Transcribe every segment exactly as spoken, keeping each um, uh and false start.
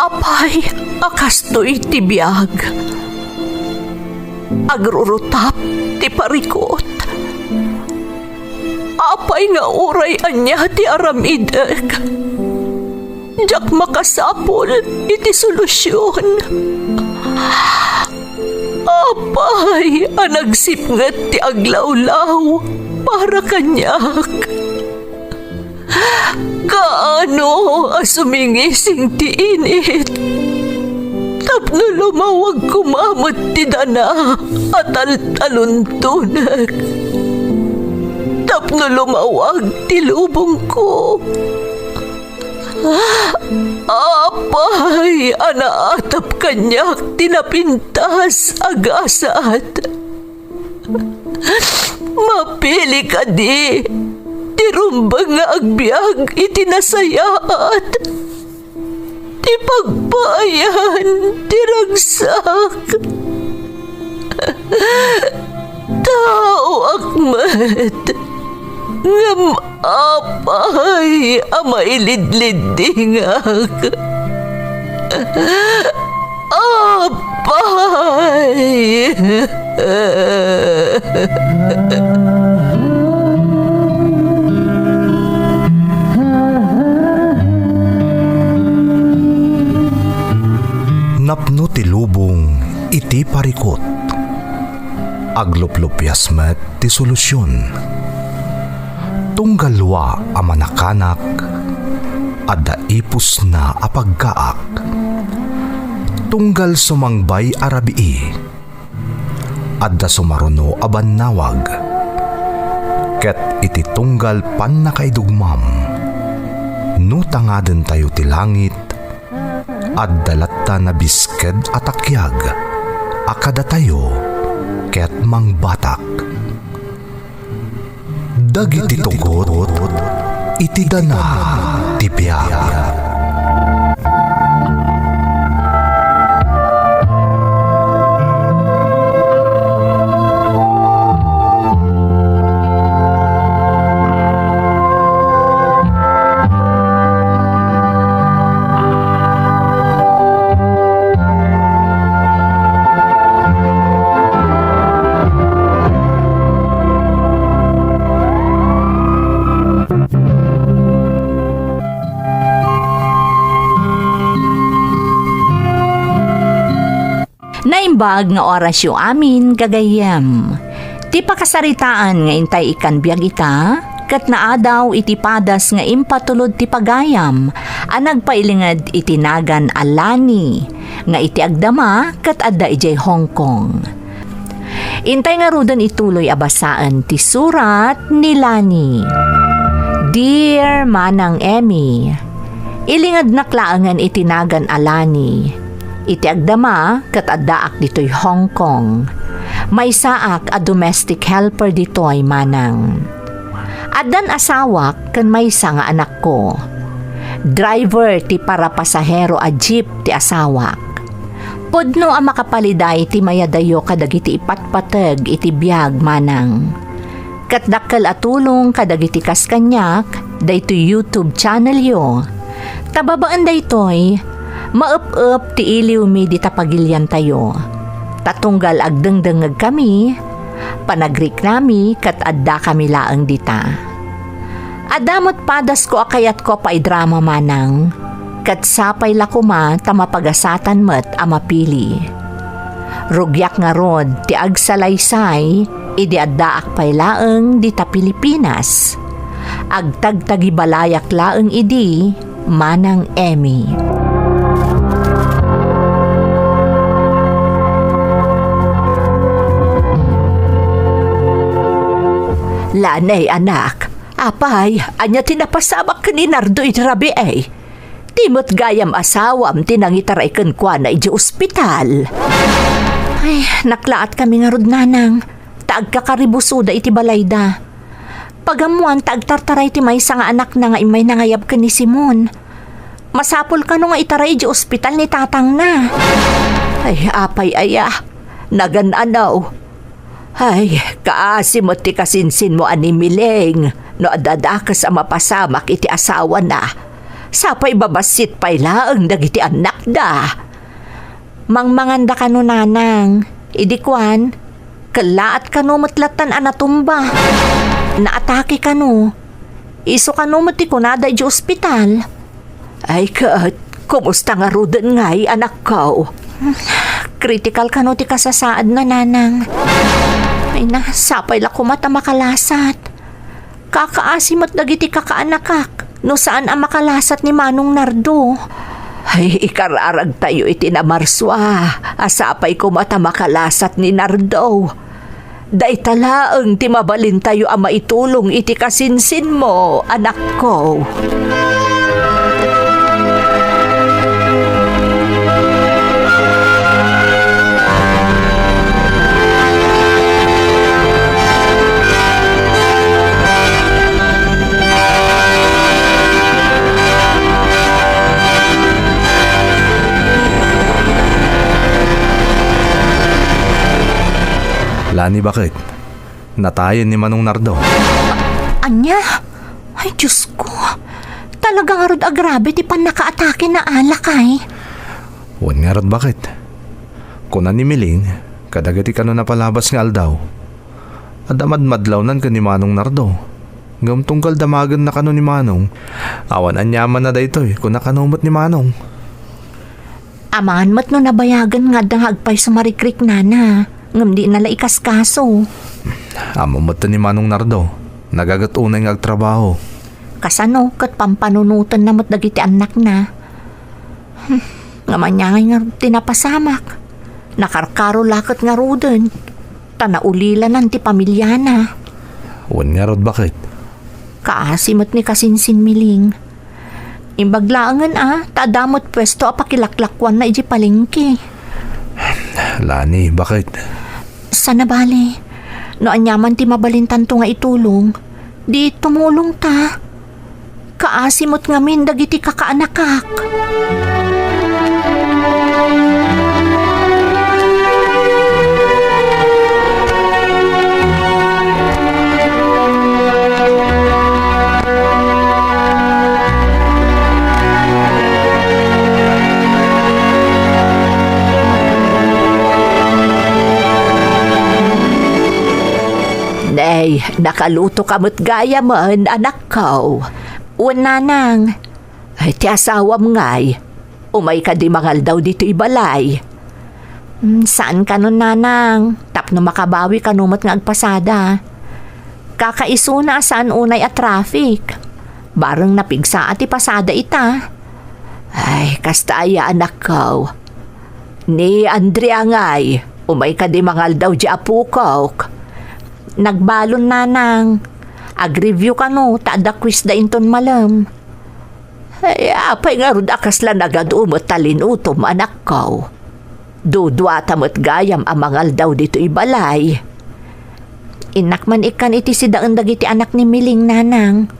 Apay a kastoy ti biag? Agrurutap ti parikut. Apay nga uray ania ti aramidek, diak makasapul iti solusion. Apay a nagsipnget ti aglawlaw para kaniak? Kaano a sumingising ti init tapno lumawag koma met ti dana a taltaluntonek, tapno lumawag ti lubongko? Apay a naatap kaniak ti napintas a gasat? Mapili kadi ti rumbeng nga agbiag iti nasayaat, ti pagpaayan ti ragsak? Taoak met, ngem apay a mailidliddingak? Apay! Napno ti lubong iti parikut. Agluplupias met ti solusion. Tunggal wa a manakanak, adda ipusna a pagkaak. Tunggal sumangbay a rabii, adda sumaruno a bannawag. Ket iti tunggal pannakaidugmam, no tangadentayo ti langit, adda latta nabisked a takiag a kadatayo ket mangbatak. Dagiti tugot iti dana ti biag. Naimbag nga orasyo amin, gagayyem. Ti pakasaritaan nga intay ikkan biag ita, ket naadaw iti padas nga impatulod ti pagayam a nagpailinged iti nagan a Lani, nga iti agdama ket adda idiay Hong Kong. Intay ngaruden ituloy a basaen ti surat ni Lani. Dear Manang Emmy, ilingednak laengen iti nagan a Lani. Iti agdama ket addaak ditoy Hong Kong. Maysaak a domestic helper ditoy, Manang. Addan asawak ken maysa nga anakko. Driver ti parapasahero a jeep ti asawak. Pudno a makapaliday ti mayadayo kadagiti ipatpateg iti biag, Manang. Ket dakkel a tulong kadagiti kas kaniak daytoy YouTube channelyo. Ta babaen daytoy, maep-ep ti iliwmi dita pagiliantayo. Ta tunggal agdengdengngegkami, panagriknami ket addakami laeng dita. Adda met padasko a kayatko a paidrama, Manang, ket sapay la koma ta mapagasatan met a mapili. Rugiak ngarud ti agsalaysay idi addaak pay laeng dita Pilipinas. Agtagtagibalayak laeng idi, Manang Emmy. Lanay, anak, apay, ania ti napasamak ken ni Nardo idi rabii? Ti met gayam asawam ti nangitaray kenkuana idiay ospital. Ay, naklaatkami ngarud, Nanang, ta agkakaribusoda iti balayda. Pagammoan ta agtartaray ti maysa nga anakna nga immay nangayab ken ni Simon. Masapul kano nga itaray idiay ospital ni tatangna. Ay, apay aya, nagan-anaw. Ay, kaasi met ti kasinsinmo a ni Miling no adda dakes a mapasamak iti asawana. Sapay babassit pay laeng dagiti annakda. Mangmanganda kano, nanang. Idi kuan, kellaat kano met lattan a natumba. Naatake kano. Isu kano met ti kunada idiay ospital. Ay ket, kumusta ngaruden ngay, anakko? Kritikal kano ti kasasaadna, nanang. Ay na, sapay la koma ta makalasat. Kakaasi met dagiti kakaanakak no saan a makalasat ni Manong Nardo. Ay, ikararagtayo iti namarsua a sapay koma ta makalasat ni Nardo. Dayta laeng ti mabalintayo a maitulong iti kasinsinmo, anakko. Lani, baket? Natayen ni Manong Nardo. Ania? Ay, Diyos ko. Talaga ngarud a grabe ti pannakaatake na, lakay. Wen ngarud, baket? Kuna ni Miling, kadagiti kano napalabas nga aldaw, adda madmadlawnan ken ni Manong Nardo. Ngem tunggal damagenna kano ni Manong, awan aniamanna daytoy, kuna kano met ni Manong. Amangan met no nabayagen nga adda nga agpayso marikriknana, ngem dina la ikaskaso. Ammo met ni Manong Nardo, nagaget unay nga agtrabaho. Kasano ket pampanunotenna met dagiti annakna? Hmm, ngem ania ngay ngarud ti napasamak? Nakarkaro la ket ngaruden, ta naulilanan ti pamiliana. Wen ngarud, baket? Kaasi met ni kasinsin, Miling. Imbag laengen a, ta adda met puesto a pakilaklakuanna idiay palengke. Lani, baket? Sana bale, no aniaman ti mabalintanto nga itulong, di tumulongta. Kaasi met ngamin dagiti kakaanakak. Nay, nakaluto ka met gayamen, anakko. Wen, nanang. Ay, ti asawam ngay, umay kadi mangaldaw ditoy balay? Mm, saan kano, nanang, tapno makabawi kano met nga agpasada. Kakaisuna a saan unay a traffic. Bareng napigsa a ti pasada ita. Ay, kasta aya, anakko. Ni Andrea ngay, umay kadi mangaldaw di apokok? Nagbalon, nanang. Ag-review kano, ta adda quiz da inton malem. Ay, apay ngarud a kasla nagadu met ta linutom, anakko? Duduata met gayam a mangaldaw ditoy balay. Innak man ikkan iti sidaen dagiti anak ni Miling, nanang.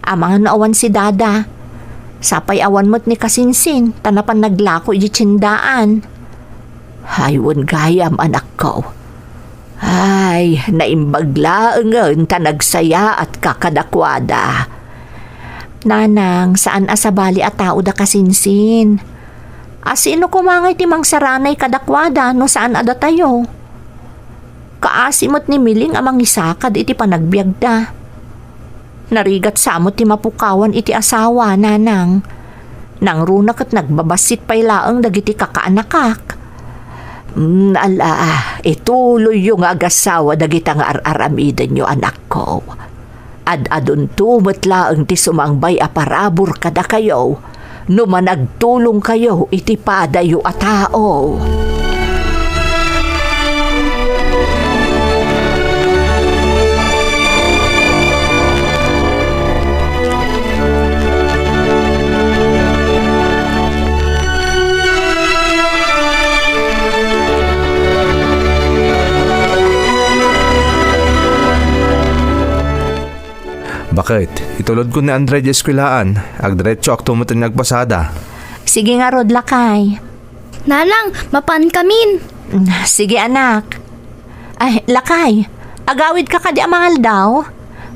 Amangan no awan si Dada. Sapay awan met ni kasinsin, ta napan naglako iti tiendaan. Ay, wen gayam, anakko. Ay, naimbag laengen ta nagsayaatka kadakuada. Nanang, saan a sabali a tao da kasinsin. A sino koma ngay ti mangsaranay kadakuada no saan a datayo? Kaasi met ni Miling a mangisakad iti panagbiagda. Narigat sa met ti mapukawan iti asawa, nanang. Nangruna ket nagbabassit pay laeng dagiti kakaanakak. Mm, ala, ituloyyo nga agasawa dagita nga ar-aramidenyo, anakko. Ad-adunto met laeng ti sumangbay a parabur kadakayo no managtulongkayo iti padayo a tao. Baket, itulodko ni Andre di eskuelaan, agdiretsoakto met nga agpasada. Sige ngarud, lakay. Nanang, mapankamin. Sige, anak. Ay, lakay, agawidka kadi a mangaldaw?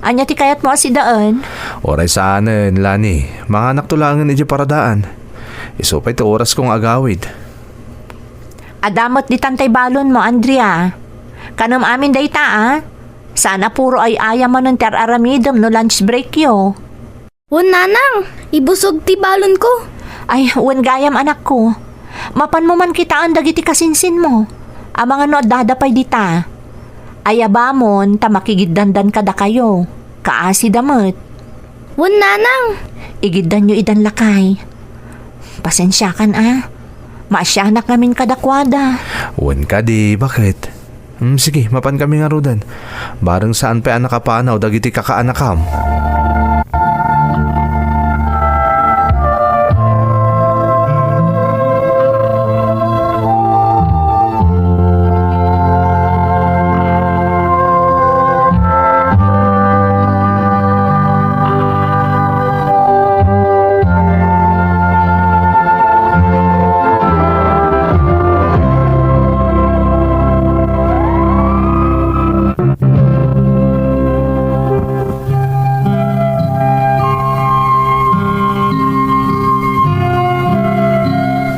Ania ti kayatmo a sidaen? Uray saanen, Lani. Manganakto laengen idiay paradaan. Isu pay ti orasko nga agawid. Adda met ditan tay balonmo, Andrea. Kanem amin dayta, a? Saan a puro ay-ayam manen ti ar-aramidem no lunch breakyo. Wen, nanang, ibusog ti balonko. Ay, wen gayam, anakko. Mapanmo man kitaen dagiti kasinsinmo. Amangan no addada pay dita. Ayabamon ta makigiddandan kadakayo. Kaasida met. Wen, nanang. Igiddanyo idan, lakay. Pasensiakan, a. Maasianak ngamin kadakuada. Wen kadi, baket? Hmm, sige, mapankami ngaruden. Bareng saan pay a nakapanaw dagiti kakaanakam.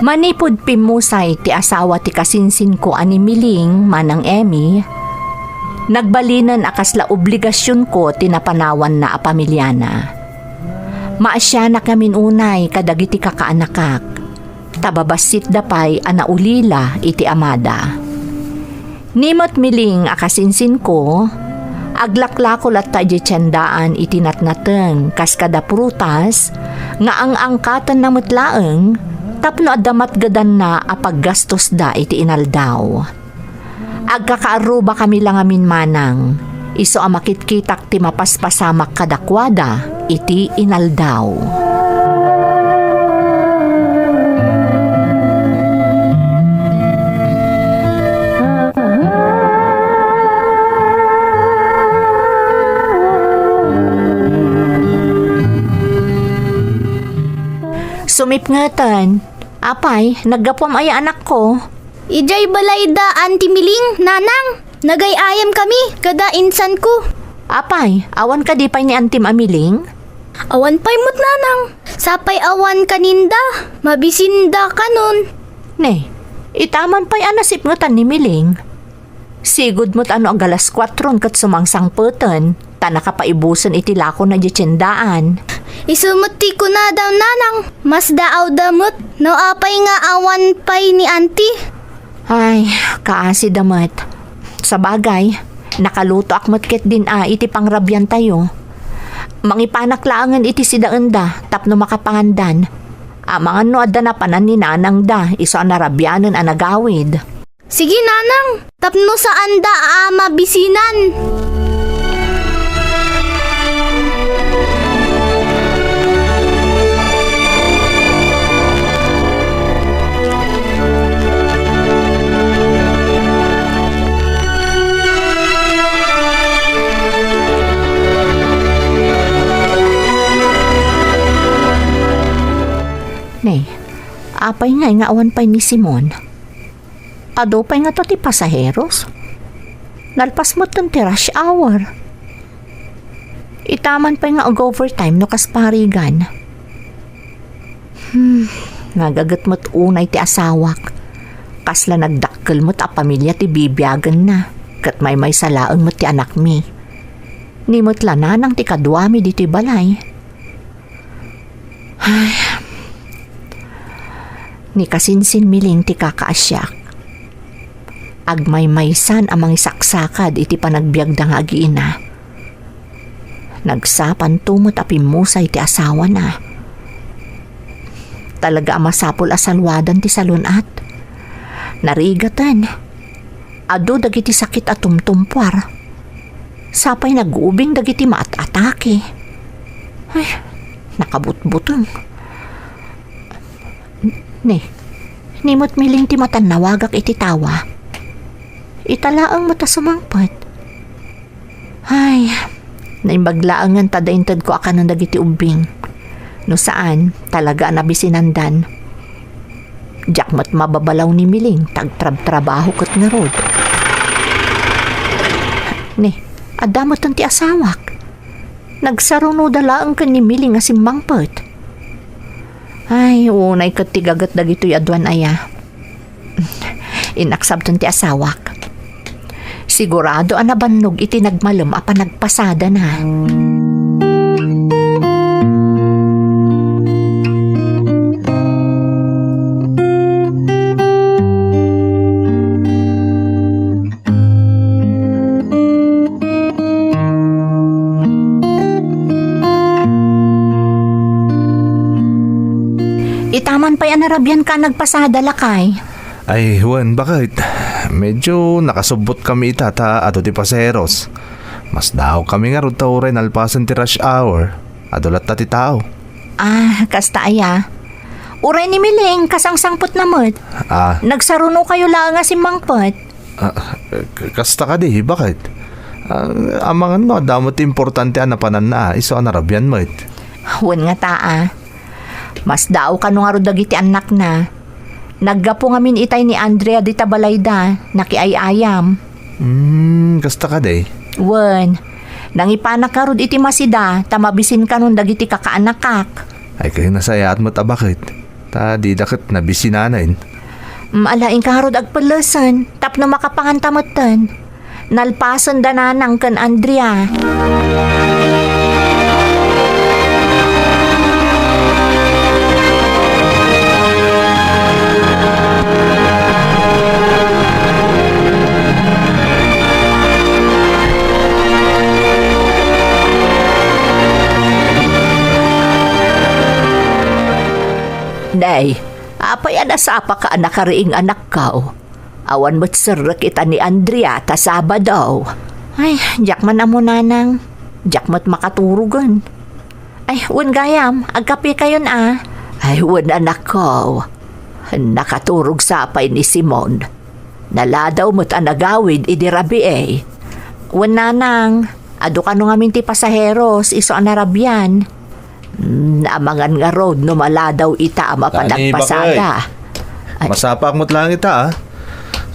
Manipud pimmusay ti asawa ti kasinsinko a ni Miling, Manang Emmy, nagbalinen a kasla obligasionko ti napanawanna a pamiliana. Maasianak ngamin unay kadagiti kakaanakak, ta babassitda pay a naulila iti amada. Ni met Miling a kasinsinko, aglaklako latta idiay tiendaan iti natnateng kas kada prutas nga ang-angkatenna met laeng tapno adda matgedanna a paggastosda iti inaldaw. Agkakaarrubakami la ngamin, manang, isu a makitkitak ti mapaspasamak kadakuada iti inaldaw. Sumipngeten. Apay, naggapuam aya, anakko? Idiay balayda Auntie Miling, nanang. Nagay-ayam kami kada insanko. Apay, awan kadi pay ni antim a Miling? Awan pay met, nanang. Sapay awan kaninda, mabisinda kanon. Ne, itaman pay a nasipngetan ni Miling. Sigud met a no agalas kuatron ket sumangsangpeten, ta nakapaibusen iti lakona idiay tiendaan. Isu met ti kunada, nanang, masdaawda met no apay nga awan pay ni anti. Ay, kaasida met. Sabagay, nakalutoak met ketdin a iti pangrabiantayo. Mangipanak laengen iti sidaenda tapno makapangandan. Amangan no adda napanan ni nanangda isu a narabianen a nagawid. Sige, nanang, tapno saanda a mabisinan. Ne, apay ngay nga awan pay ni Simon? Adu pay ngata ti pasaheros? Nalpas metten ti rush hour. Itaman pay nga ag-overtime no kas parigan. Hmm, nagaget met unay ti asawak. Kasla nagdakkel met a pamilia ti bibiagenna, ket maymaysa laeng met ti anakmi. Ni met la nanang ti kaduami ditoy balay. Ay. Ni kasinsin Miling ti kakaasiak. Agmaymaysan a mangisaksakad iti panagbiagda nga agiina. Nagsapanto met a pimmusay ti asawana. Talaga a masapul a saluadan ti salun-at. Narigaten. Adu dagiti sakit a tumtumpuar. Sapay nagubing dagiti maat-atake. Ay, nakabutbuteng. Ne, ni met Miling ti matannawagak iti tawa. Ita laeng met a sumangpet. Ay, naimbag laengen ta da intedko a kanen dagiti ubbing. No saan, talaga a nabisinandan. Diak met mababalaw ni Miling ta agtrabtrabaho ket ngarud. Ne, adda metten ti asawak. Nagsarunoda laeng ken ni Miling a simmangpet. Ay, unay ket ti gaget dagitoy a duan aya. Inaksabton ti asawak. Sigurado a nabannog iti nagmalem a panagpasadana. Itaman pay a narabian ka nagpasada, lakay. Ay, wen, baket? Medyo nakasubbot kami ita ta adu ti pasaheros. Masdaawkami ngarud ta uray nalpasen ti rush hour, adu latta ti tao. Ah, kasta aya. Uray ni Miling, kasangsangpetna met. Ah. Nagsarunokayo laeng a simmangpet. Ah, k-, kasta kadi, baket? Ah, amangan no, adda met ti importante a napananna, ah, isu a narabian met. Wen ngata, ah. Masdaaw kano ngarud dagiti annakna. Naggapu ngamin itay ni Andrea dita balayda, nakiay-ayam. Hmm, kasta kadi? Wen, nangipanak ngarud iti masida ta mabisin kanon dagiti kakaanakak. Ay, ket nasayaat met a baket. Ta dida ket nabisinanen. Mm, ala, inka ngarud agpellesen tapno makapanganta metten. Nalpasenda Nanang ken Andrea. Nay, apay a nasapaka a nakariing, anakko? Awan met serrek ita ni Andrea ta Sabado. Ay, diak man ammo, Nanang. Diak met makaturogen. Ay, wen gayam, agkapekayon a. Ay, wen, anakko. Nakaturog sa pay ni Simon. Naladaw met a nagawid idi rabii. Wen, Nanang, adu kano ngamin ti pasaheros, isu a narabian. Mm, amangan ngarud no maladaw ita a mapanagpasada. Tani, bakay. Ay. Masapaak met laeng ita, ah.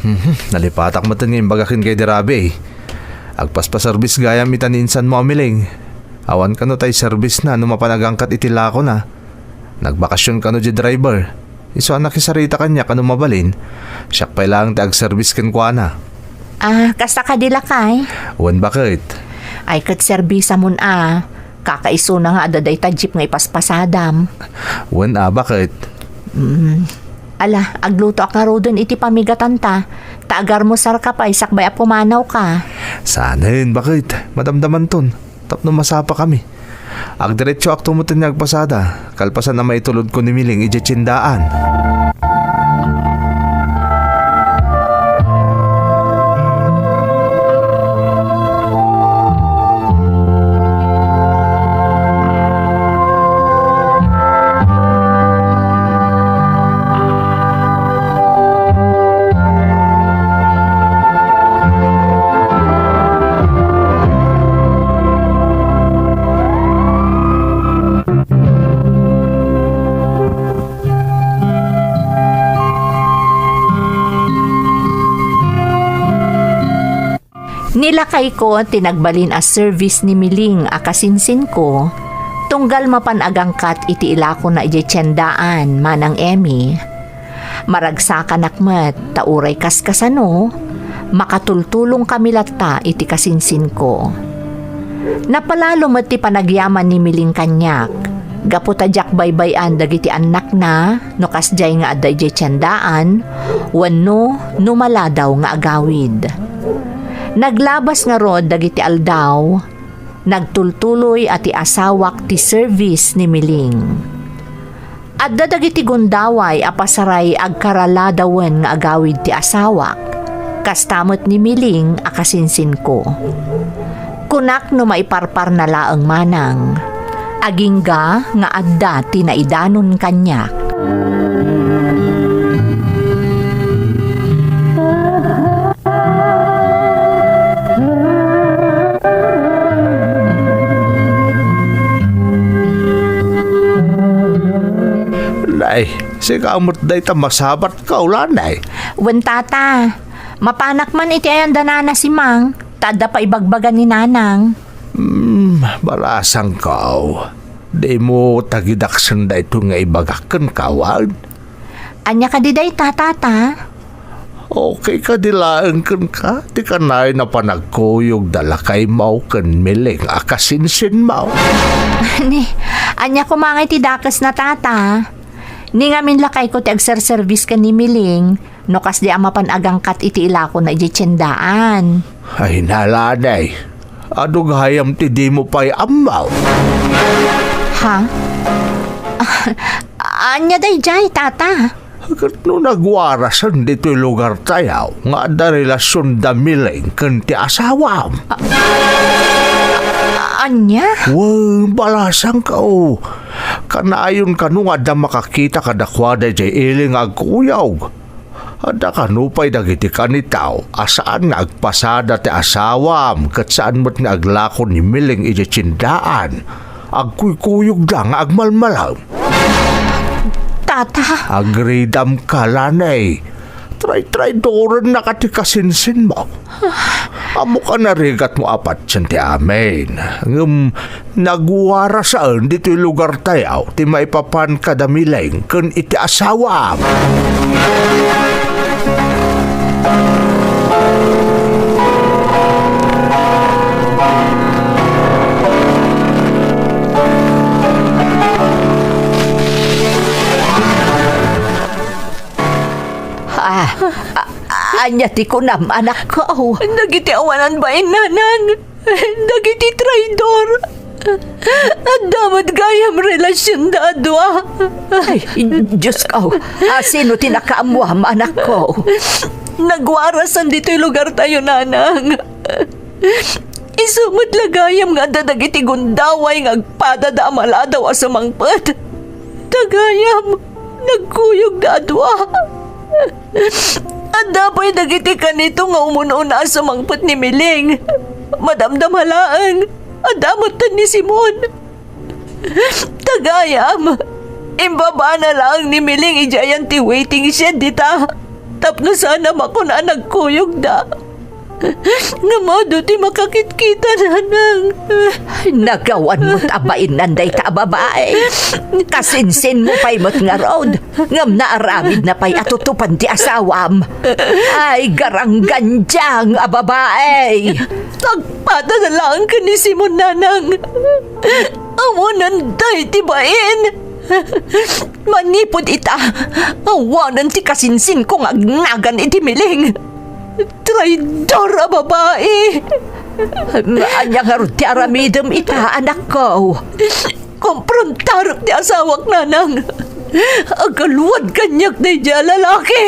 Mhm, nalipatak met nga imbagak kenka idi rabii. Agpaspaserbis gayam ita ni insanmo a Miling. Awan kano tay serbisna no mapan agangkat iti lakona. Nagbakasyon kano di driver. Isu a nakisarita kaniak a no mabalin, siak pay laeng ti agserbis kenkuana. Ah, kasta kadi, lakay? Wen, baket? Ay, ket serbisamon a. Kakaisuna nga adda dayta jeep nga ipaspasadam. Wen a, baket? Mm. Ala, aglutoak ngaruden iti pamigatanta. Ta agarmusarka pay sakbay a pumanawka. Saanen, baket? Madamdamanton. Tapno masapakami. Agdiretsoakto metten nga agpasada, kalpasan a maitulodko ni Miling idiay tiendaan. Nilakayko ti nagbalin a service ni Miling a kasinsinko, tunggal mapan agangkat iti ilakona idiay tiendaan, Manang Emmy. Maragsakanak met ta uray kaskasano, makatultulongkami latta iti kasinsinko. Napalalo met ti panagyaman ni Miling kaniak, gapu ta diak baybay-an dagiti annakna no kasdiay nga adda idiay tiendaan wenno no maladaw nga agawid. Naglabas ngarud dagiti aldaw, nagtultuloy a ti asawak ti serbis ni Miling. Adda dagiti gundaway a pasaray agkaraladawen nga agawid ti asawak, kasta met ni Miling a kasinsinko. Kunak no maiparparna laeng manang, agingga nga adda ti naidanon kaniak. Nay, sika met dayta masabatka, ulanay. Wen, tata, mapanak man iti ayan da nana si Mang, ta adda pay ibagbaga ni Nanang. Hmm, Balasangko, dimo tagidaksen daytoy nga ibagak kenka, wen? Ania kadi dayta, Tata? Okay kadi laeng kenka ti kanayon a panagkuyogda lakaymo ken Miling a kasinsinmo? Ni, ania koma ngay ti dakesna, Tata? Ni ngamin lakayko ti agserserbis ken ni Miling, no kasdi a mapan agangkat iti ilakona idiay tiendaan. Ay, nalani. Adu gayam ti dimo pay ammo. Ha? Ania daydiay, Tata? Ket no nagwarasen ditoy lugartayo nga adda relasion da Miling ken ti asawam. A-, ania? Wen, balasangko. Kanayon kano nga adda makakita kadakuada idiay ili nga agkuyog. Adda kano pay dagiti kanito a saan nga agpasada ti asawam ket saan met nga aglako ni Miling idiay tiendaan. Agkuykuyogda nga agmalmalem. Tata! Agridamka, Lani. Tray-traydorennaka ti kasinsinmo. Ammok a narigatmo a patien ti amin. Ngem nagwarasen ditoy lugartayo ti maipapan kada Miling ken iti asawam. Ah, a-, ania ti kunam, anakko? Dagiti awanan bain, nanang. Dagiti traidor. Adda met gayam relasionda a dua. Ay, Diosko. A, sino ti nakaammoam, anakko? Nagwarasan ditoy lugartayo, nanang. Isu met la gayam nga adda dagiti gundaway nga agpadada a maladaw a sumangpet. Ta gayam, nagkuyogda a dua. Adda pay dagiti kanito nga umun-una a sumangpet ni Miling. Madamdama laeng, adda metten ni Simon. Ta gayam, imbabana laeng ni Miling idiayan ti waiting shed dita. Tapno saan a makuna a nagkuyogda. Ngem adu ti makakitkita, nanang. Nagawan met a bainnan dayta a babai. Kasinsinmo pay met ngarud, ngem naaramidna pay a tutupan ti asawam. Ay, garanggandiang a babai! Agpadada laeng ken ni Simon, nanang. Awanan dayta a bain. Manipud ita, awanen ti kasinsinko nga agnagan iti Miling. Traidor a babai! Ania ngarud ti aramidem ita, anakko? Komprontarek ti asawak, nanang. Agaluad kaniak daydiay a lalaki.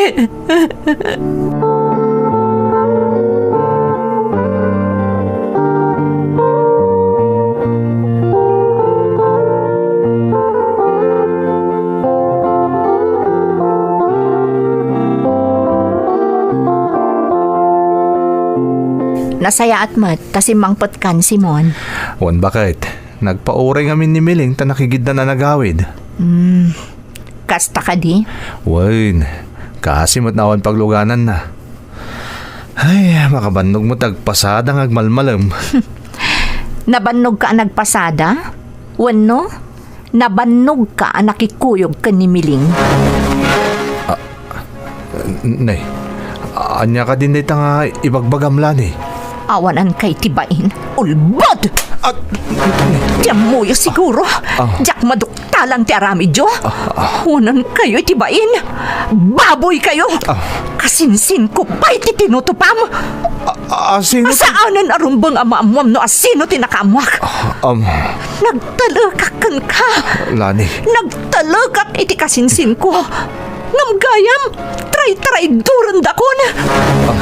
Nasayaat met ta simmangpetkan, Simon. Wen, baket. Nagpauray ngamin ni Miling ta nakigiddan a nagawid. Hmm. Kasta kadi? Wen, kaasi met nga awan paglugananna. Ay, makabannog met agpasada nga agmalmalem. Nabannogka a nagpasada? Wenno, nabannogka a nakikuyog ken ni Miling? Ah, nay, ania kadin dayta nga ibagbagam, Lani? Awanan kay ti bain. Ulbod! Ah, nay. Diammoyo siguro. Ah. Diak maduk- Talang ti aramidyo? Ah, ah. Awanan kayo iti bain. Baboy kayo! Ah. Kasinsinko pay ti tinutupam! Ah, ah, sino ti Saanen a rumbeng a maammuam no asino ti nakaammuak. Ah, um. Nagtalekak kenka. Lani. Nagtalekak iti kasinsinko. Ngem gayam, tray-traydorendakon. Ah.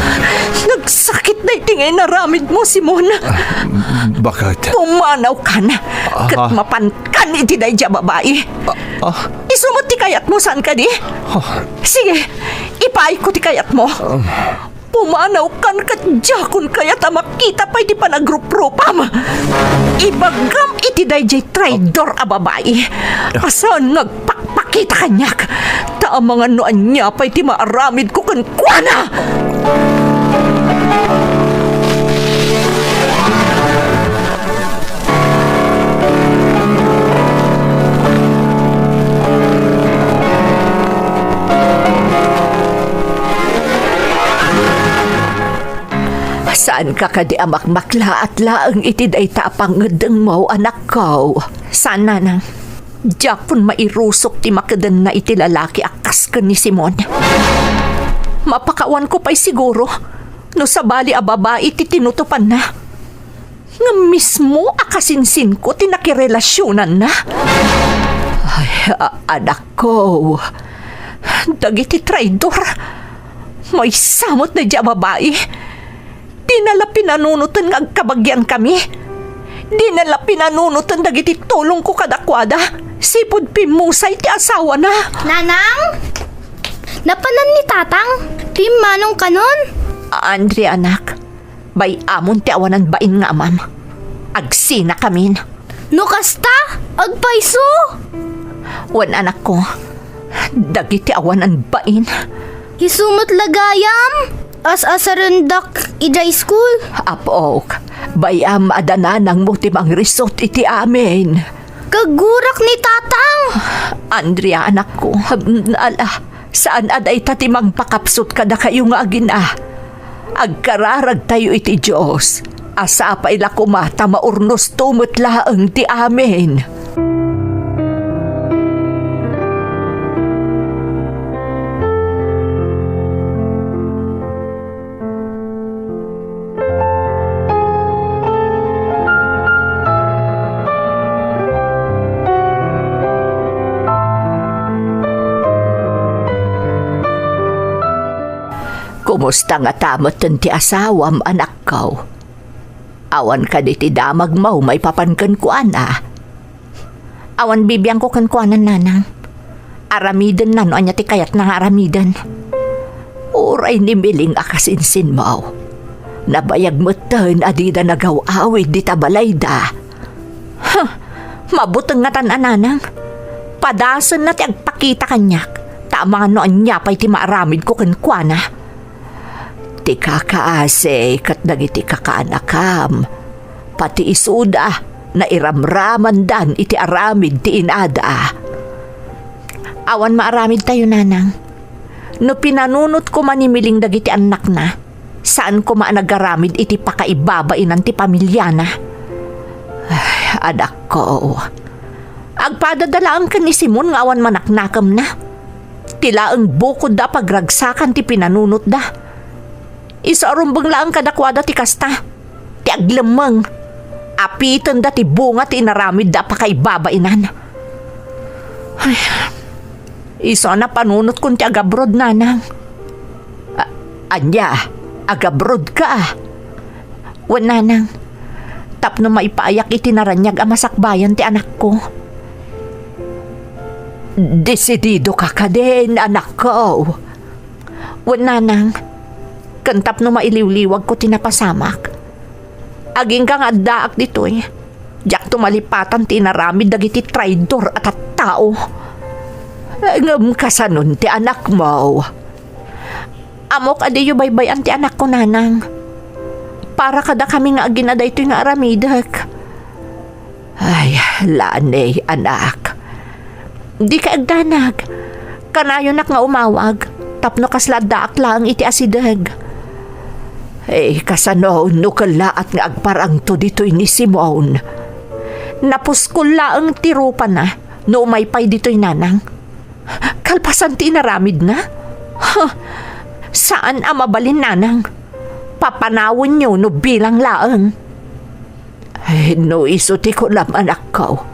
Nagsakit daytoy nga inaramidmo, Simon. Ah, bakit? Pumanawkan. Ah. Ket mapan kan iti daydiay a babai. Ah, ah. Isu met ti kayatmo, saan kadi? Ah. Sige, ipaayko ti kayatmo. Ah. Pumanawkan ket diakon kayat a makita pay ti panagruprupam. Ibagam iti daydiay traidor a babai. Ah. A saan nga agpakpakita kaniak. Ta amangan no ania pay ti maaramidko kenkuana. Saanka kadi a makmaklaat laeng iti dayta a pangngeddengmo, anakko? Saan, nanang. Diakon mairusok ti makedenna iti lalaki a kas ken ni Simon. Mapakawanko pay siguro no sabali a babai ti tinutopanna. Ngem mismo a kasinsinko ti nakirelasionanna. Ay, a-, anakko, dagiti traidor. Maysa met daydi a babai. Dina la pinanunoten nga agkabagiankami. Dina la pinanunoten dagiti tulongko kadakuada. Sipud pimmusay ti asawana. Nanang? Napanan ni Tatang? Pimmanong kanon? Andrea, anak. Bay-amon ti awanan bain nga amam. Agsinakamin. No kasta, agpayso. Wen, anakko, dagiti awanan bain. Isu met la gayam, as-asarendak idiay school. Apok, bay-am a da nanangmo ti mangrisut iti amin. Kaggurak ni Tatang. Andrea, anakko, ala, saan a dayta ti mangpakapsut kadakayo nga agina. Agkararagtayo iti Dios. A sapay la koma ta maurnosto met laeng ti amin. Kumusta ngata metten ti asawam, anakko? Awan kadi ti damagmo maipapan kenkuana? Awan bibiangko kenkuana, nanang. Aramidenna no ania ti kayatna nga aramiden. Uray ni Miling a kasinsinmo. Nabayag metten a dida nagaw-awid dita balayda. Huh! Mabuteng ngatan a, nanang. Padasenna ti agpakita kaniak, ta amangan no ania pay ti maaramidko kenkuana. Ti kakaasi ket dagiti kakaanakam, pati isuda, nairamramandan iti aramid ti inada. Awan maaramidtayo, nanang. No pinanunot koma ni Miling dagiti annakna, saan koma a nagaramid iti pakaibabainan ti pamiliana. Ay, anakko, agpadada laeng ken ni Simon nga awan manaknakemna. Ti laeng bukodda a pagragsakan ti pinanunotda. Isu a rumbeng laeng kadakuada ti kasta, ti aglemmeng. Apitenda ti bunga ti inaramidda a pakaibabainan. Ay, isu a napanunotkon ti agabrod, nanang. A-, ania? Agabrodka? Wen, nanang, tapno maipaayak iti naraniag a masakbayan ti anakko. Desididoka kadin, anakko? Wen, nanang, ken tapno mailiwliwagko ti napasamak. Agingga nga addaak ditoy, diakto malipatan ti inaramid dagiti traidor a tattao. Ngem kasanon ti anakmo? Ammok a diyo baybay-an ti anakko, nanang. Para kadakami nga agina daytoy nga aramidek. Ay, Lani, anak. Dika agdanag. Kanayonak nga umawag, tapno kasla addaak laeng iti asideg. Eh, kasano no kellaat nga agparangto ditoy ni Simon? Napuskol laeng ti rupana no umay pay ditoy, nanang. Kalpasan ti inaramidna? Huh, saan a mabalin, nanang. Papanawenyo no bilang laeng. Ay, no isu ti kunam, anakko.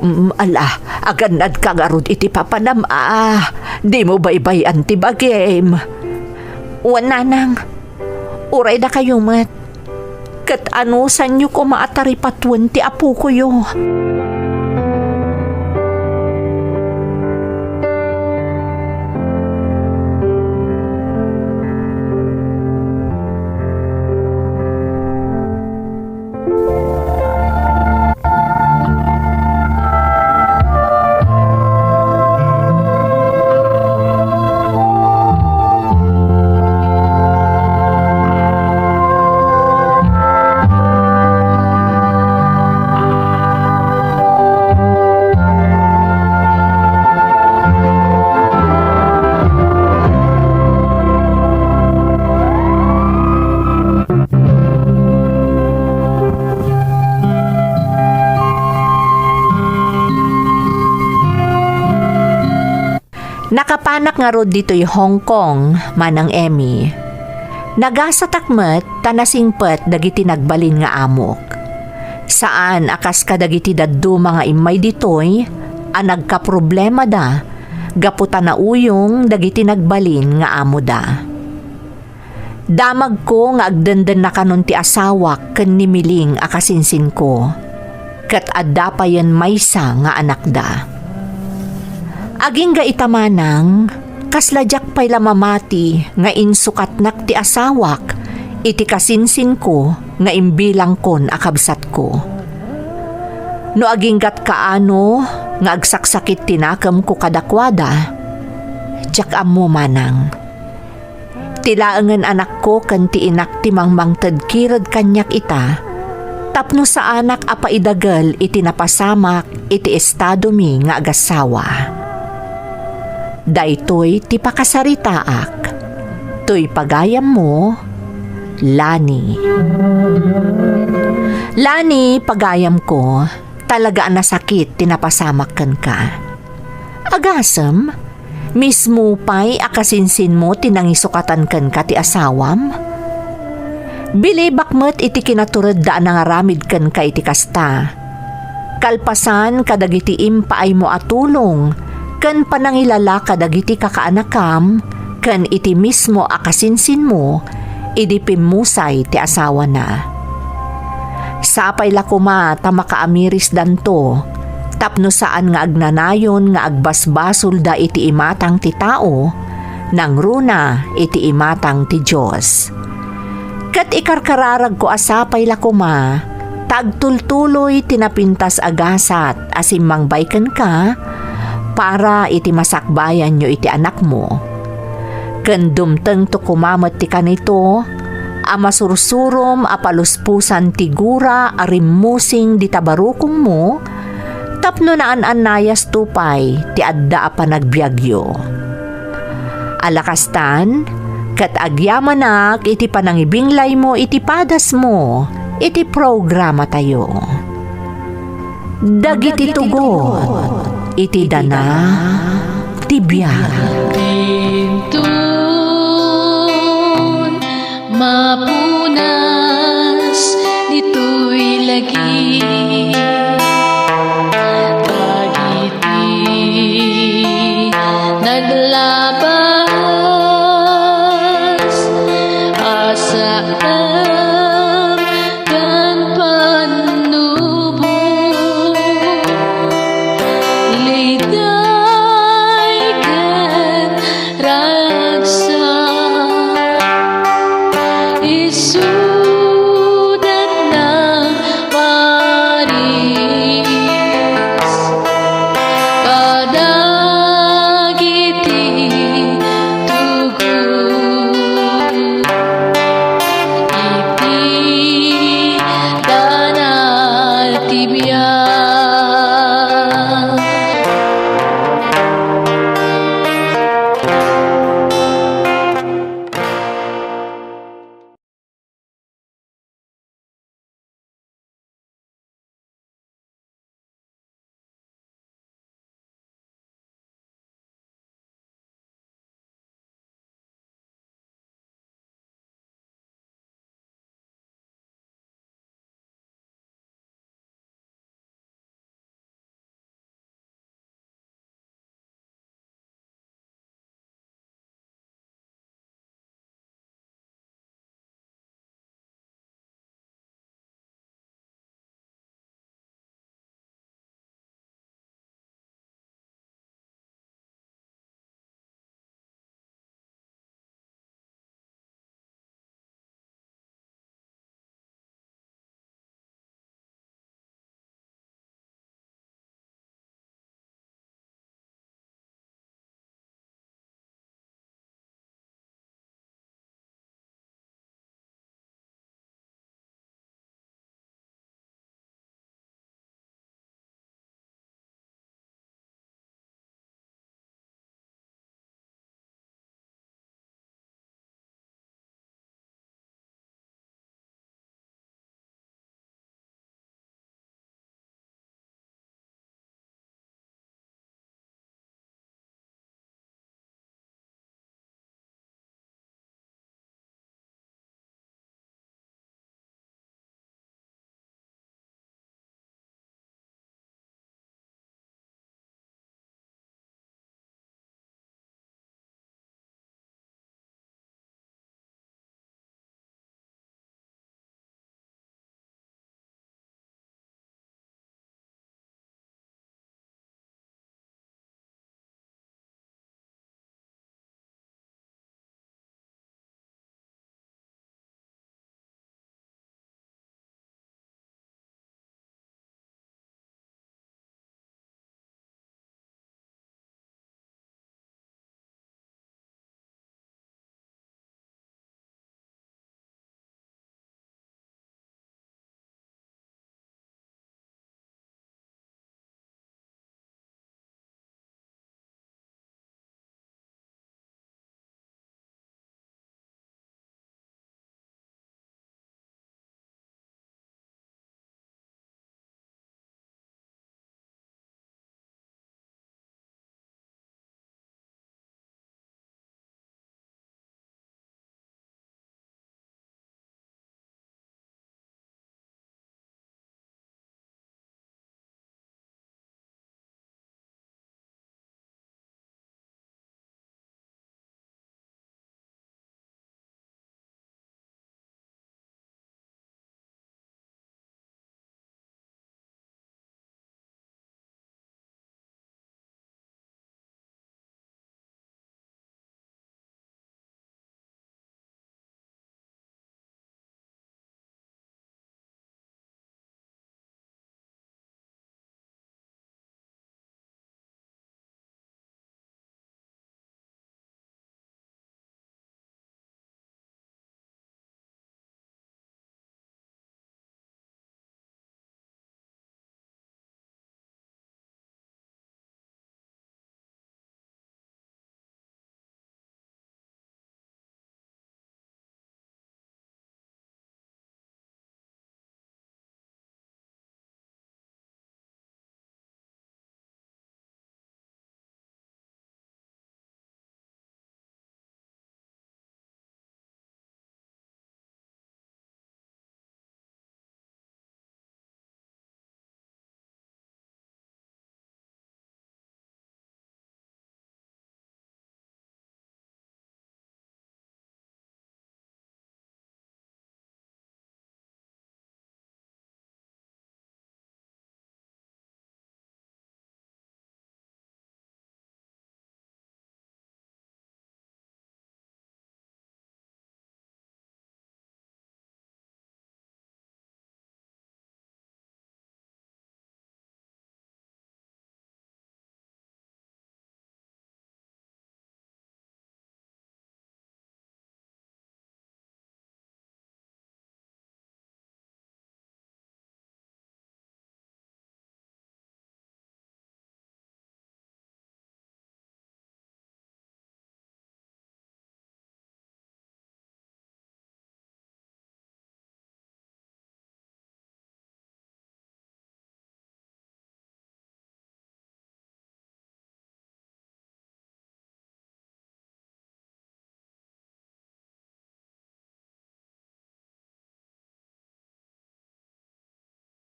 Mm, ala, agannadka ngarud iti papanam, a. Dimo baybay-an ti bagim. Wen, nanang, uray dakayo met. Ket anusanyo koma a taripatuen ti apokoyo. Nakapanak ngarud ditoy Hong Kong, Manang Emmy. Nagasatak met ta nasingpet dagiti nagbalin nga amok. Saan a kas kadagiti dadduma nga immay ditoy a nagkaproblemada gapu ta nauyong dagiti nagbalin nga amoda. Damagko nga agdendennakanon ti asawak ken ni Miling a kasinsinko, ket adda payen maysa nga anakda. Agingga ita manang, kasla diak pay la mamati nga insukatnak ti asawak iti kasinsinko nga imbilangkon a kabsatko. No aginggat kaano nga agsaksakit ti nakemko kadakuada, diak ammo manang. Ti laengen anakko ken ti inak ti mangmangted kired kaniak ita, tapno saanak a paidagel iti napasamak iti estadomi nga agassawa. Daytoy ti pakasaritaak. Toy pagayammo, Lani. Lani, pagayamko, talaga a nasakit ti napasamak kenka. Agasem, mismo pay a kasinsinmo ti nangisukatan kenka ti asawam? Bilibak met iti kinaturedda a nangaramid kenka iti kasta. Kalpasan kadagiti impaaymo a tulong ken panangilala kadagiti kakaanakam ken iti mismo a kasinsinmo idi pimmusay ti asawana. Sapay la koma ta makaamirisdanto tapno saan nga agnanayon nga agbasbasolda iti imatang ti tao, nangruna iti imatang ti Dios. Ket ikarkararagko a sapay la koma ta agtultuloy ti napintas a gasat a simmangbay kenka para iti masakbayanyo iti anakmo. Ken dumtengto koma met ti kanito a masursurom a paluspusan ti gura a rimmusing dita barukongmo tapno naan-annayasto pay ti adda a panagbiagyo. Ala kastan, ket agyamanak iti panangibinglaymo iti padasmo iti programatayo. Dagiti tugot iti dana ti biag. Ditoy mapunas ditoy lagi. Dagiti naglabas a saan ken pannubo. Lida